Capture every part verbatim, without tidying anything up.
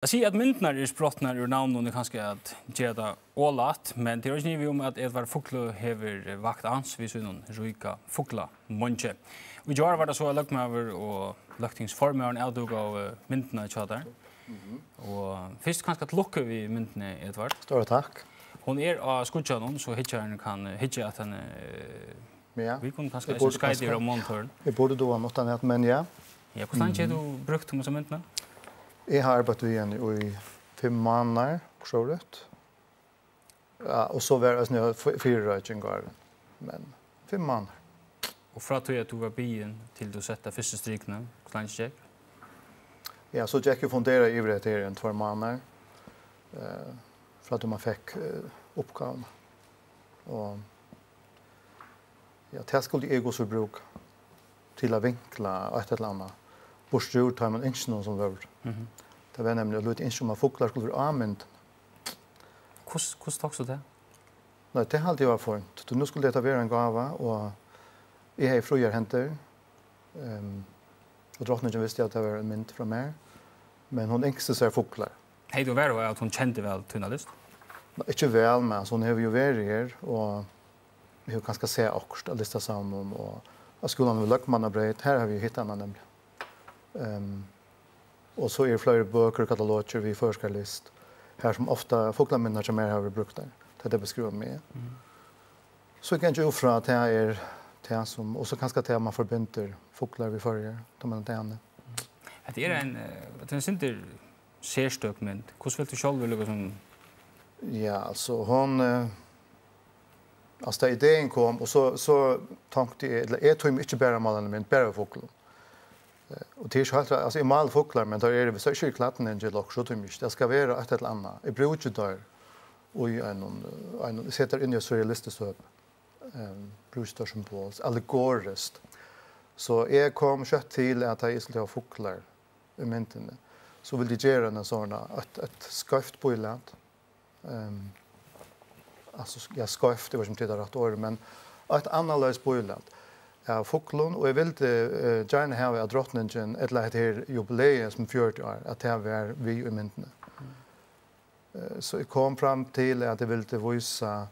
At siga, at myndirnar eru sprotnar úr navninum, er kanska at gera tað ovlætt, men tað er eingin ivi um, at Edvard Fuglø hevur vakt ans við sínum ríka fuglameingi. Í gjár var tað so, at løgmaður og løgtingsformaðurin avdúkaðu, eh, myndina hjá tær. Mhm. Og fyrst kanska til lukku við myndini, Edvard. Stóra takk. Hon er á skíggjanum, so hyggjarin kann, eh, hyggja at henni, eh, Ja. Vit kunnu kanska Eg eisini burdi skeita kanska yvir á monitorina. Eg burdi duga hana uttanat, men ja. Ja, hvussu leingi hevur Mhm. tú brúkt um hesa myndina? Eg havi arbeitt við henni í fimm mánaðar, okkurt sovorðið. Ja, og so var eisini f-, fyrireiking á henni. Men fimm mánaðar. Og frá tí at tú var biðin til tú setti fyrstu strikuna, hvussu leingi gekk? Ja, so gekk eg og funderaði yvir hetta her í ein tveir mánaðar. Eh, frá tí man fekk, eh, uppgávuna. Og Ja, tað skuldi eg og so brúka til at vinkla eitt ella annað. Burtur úr teimum ynskjunum sum vóru. Mhm. Tað var nemliga eitt lítið ynski um, at fuglar skuldu vera á myndini. Hvussu, hvussu tókst tú tað? Nei, tað haldi eg var fínt. Tí nú skuldi hetta vera ein gáva, og eg hevði fríar hendur. Ehm, og drotningin visti, at tað var ein mynd frá mær. Men hon ynskti sær fuglar. Hevði tú varhuga av, at hon kendi væl tína list? Nei, ikki væl, men altso, hon hevur jú verið her, og hevur kanska sæð okkurt av listasavninum, og á skúlanum við Løgmannabreyt, har havi eg hitt hana nemliga. Ehm, og so eru fleiri bøkur og katalogir við føroyskari list, har sum ofta fuglamyndirnar hjá mær hava verið brúktar, tá tey beskriva meg. Mhm. So eg gangi út frá, at tað er tað sum, og so kanska tað, at man forbindur fuglar við Føroyar, tá man er dani. Hetta er ein, eh, hetta er ein sindur serstøk mynd. Hvussu vilt tú sjálvur líka sum Ja, altso, hon, eh, altso, tá idein kom, og so, so tonkti eg, ella eg tími ikki bara at mála eina mynd, bara við fuglum. Eh, og tað er ikki heilt, altso, eg máli fuglar, men teir eru, viss teir ikki eru í klædningi ella okkurt, so tími eg ikki. Tað skal vera eitt ella annað. Eg brúki teir í einum, eh, einum, eg seti teir inn í eitt surrealistiskt høpi. Ehm, brúki teir symbolskt, allegoriskt. So eg kom skjótt til, at tá eg skuldi hava fuglar í myndini, so vildi eg gera eina sovorðna, eitt, eitt skeivt bílæt. Ehm, altso, ja, skeivt, eg veit ikki, um tað er rætta orðið, men eitt annarleiðis bílæt av fuglum, og eg vildi, eh, gjarna hava, at drotningin, ella hetta her jubileið, sum fjøruti ár, at tað var við í myndini. Eh, so eg kom fram til, at eg vildi vísa,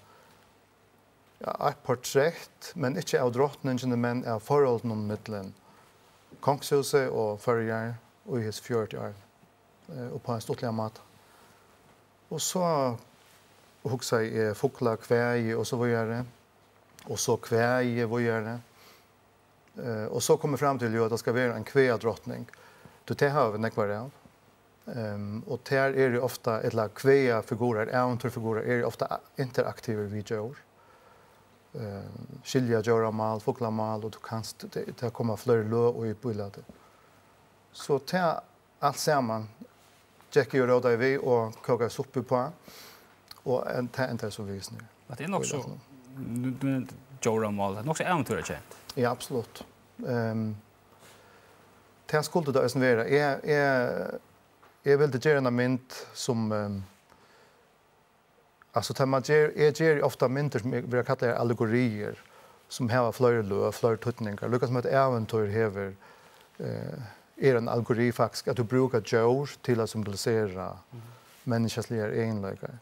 ja, eitt portrett, men ikki av drotningini, men av forholdunum millum kongshúsið og Føroyar í hesi fjøruti ár, eh, upp á ein stuttligan máta. Og so hugsaði eg fuglar, kvæði og so víðari. Og so kvæði víðari. Eh, og so kom eg fram til, jú, at tað skal vera ein kvæðadrotning. Tí tað hava vit nógvar av. Ehm, og tær eru ofta, ella kvæðafigurar, ævintýrfigurar, eru ofta a-, interaktivir við djór. Ehm, skilja djóramál, fuglamál, og tú kanst, tað, tað koma fleiri løg í bílætið. So tað alt saman gekk eg og rótaði við og kókaði suppu uppá, og en-, tað endaði so við hesum her. At tað er nokk so, nú, nú, djóramál, tað er nokk so ævintýrakent. Ja, absolutt. Ehm, tað skuldi tað eisini vera. Eg, eg, eg vildi gera eina mynd sum, ehm, altso, tá man ger, eg geri ofta myndir sum eg vil kalla allegoriir, sum hava fleiri løg, fleiri týdningar. Líka sum eitt ævintýr hevur, eh, er ein allegori faktisk, at tú brúkar djór til at symbolisera Mhm. menniskjaligar eginleikar.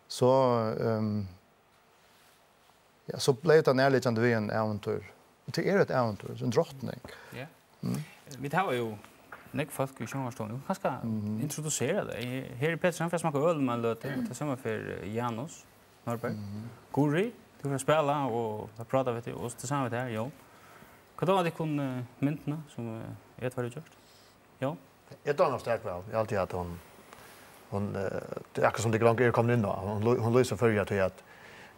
So, ehm, ja, so bleiv tað nærliggjandi við ein ævintýr. Og tað er eitt ævintýr, ein drotning. Ja. Mm. Vit hava jú nógv fólk í sjónvarpsstovuni. Tú kanska Mhm. introdusera tey. Her er Petur, hann fer at smakka øl um eina løtu, og tað sama fer, eh, Janus Norberg. Mhm. Guðrið, tú fer at spæla og at práta við teg, og tað sama við tær, Jón. Hvat dámar tykkum, eh, myndina sum, eh, Edvard hevur gjørt? Jón? Eg dámar hana sterkt væl. Eg haldi, at hon, hon, eh, tað er akkurát sum tit longu eru komin inn á. Hon lý-, hon lýsir Føroyar tí at,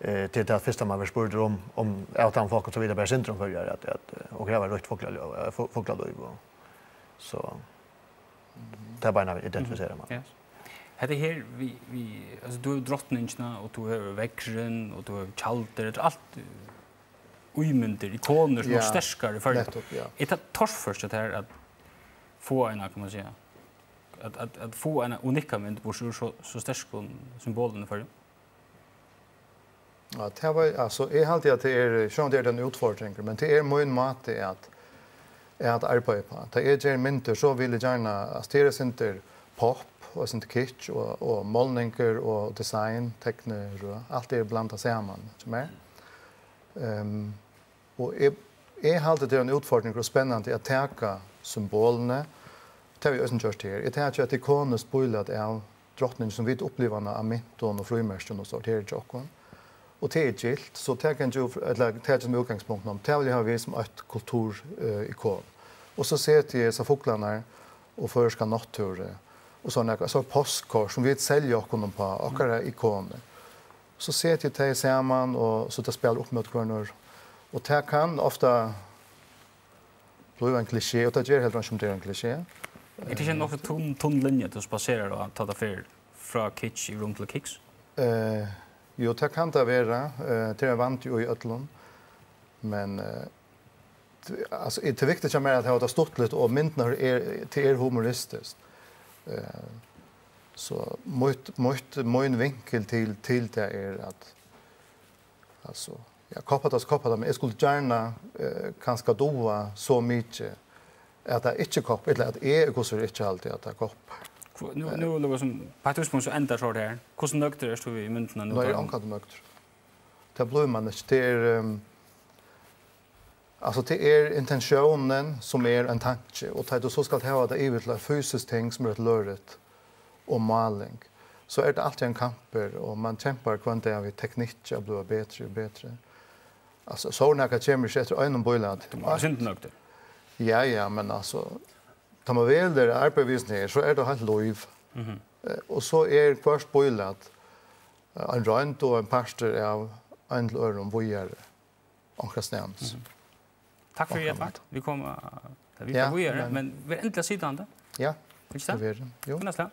eh, til tað fyrsta man verður spurdur um, um avtalufólk og so víðari, bara sindur um Føroyar, at, at, eh, og her var ríkt fuglalív, eh, fu-, fuglalív og so. Tað er bara ein identifiserar man. Mhm. Ja. Hetta her, við, við, altso, tú hevur drotningina, og tú hevur veðrin, og tú hevur tjaldur, hetta er alt, eh, ímyndir, ikonir sum Ja, eru sterkar í Føroyum. Nettupp, ja. Er tað torført hjá tær at fáa eina, kann man siga, at, at, at fáa eina unikka mynd, burtur úr so, so sterkum symbolum í Føroyum? Ja, tað var, altso, eg haldi, at tað er, sjálvandi er tað ein útfordring, men tað er mín máti at, at arbeiða uppá. Tá eg geri myndir, so vil eg gjarna, altso, tað er eitt sindur pop, og eitt sindur kitsch, og, og málningar, og design, teknir, og alt er blandað saman, hjá mær. Ehm, og eg, eg haldi, tað er ein útfordring og spennandi at taka symbolini. Tað havi eg eisini gjørt her. Eg taki eitt ikoniskt bílæt av drotning, sum vit uppliva hana á myntum og frímerkjum og so, her hjá okkum. Og tað er gylt, so tað kann jú, ella tað er sum útgangspunkt, um tað vil eg hava við sum eitt kultur, eh, ikon. Og so seti eg hesar fuglarnar og føroyska náttúru, og so nakað, so postkort sum vit selja okkum uppá, okkara ikonir. So seti eg tey saman, og so tað spælir upp móti hvørjum øðrum. Og tað kann ofta blíva ein klisjé, og tað ger heldur einki um tað er ein klisjé. Er tað ikki ein nokk so tunn, tunn linja, tú spaserar á, tá tað fer frá kitsch í rum til kiks? Eh, jú, tað kann tað vera. Eh, tað er ein vandi í øllum. Men, eh, t-, altso, tað er viktigt hjá mær at hava tað stuttligt, og myndirnar er, tað er humoristiskt. Eh, so mítt, mítt, mín vinkul til, til tað er at, altso, ja, koppa tað, so koppa tað, men eg skuldi gjarna, eh, kanska duga so mikið, at tað ikki koppar, ella at eg, hvussu er, ikki haldi, at tað koppar. Hvo-, nú, nú er tað sum, á eitt tíðspunkt so endar so her. Hvussu nøgdur ert tú við myndina nú? Nei, eg eri ongantíð nøgdur. Tað blívur mann ikki. Tað er, ehm, altso, tað er intentiónin, sum er ein tanki, og tá tú so skalt hava tað yvir til eitt fysiskt ting, sum er eitt lørikt, og máling, so er tað altíð ein kampur, og mann kempar hvønn dag við teknikki at blíva betri og betri. Altso, so nakað kemur ikki eftir einum bílæti. Tú mást vera nøgdur. Ja, ja, men altso, tá mann velur at arbeiða við sum her, so er tað heilt lív. Mhm. Eh, og so er hvørt bílæt, eh, ein roynd og ein partur av ein til øðrum víðari, onkrastaðni. Mhm. Takk fyri, Edvard. Vit koma, vit Ja, fara víðari, men men ver endiliga sitandi. Ja, Ikki tað? tað verður. Jú. Finnast tað?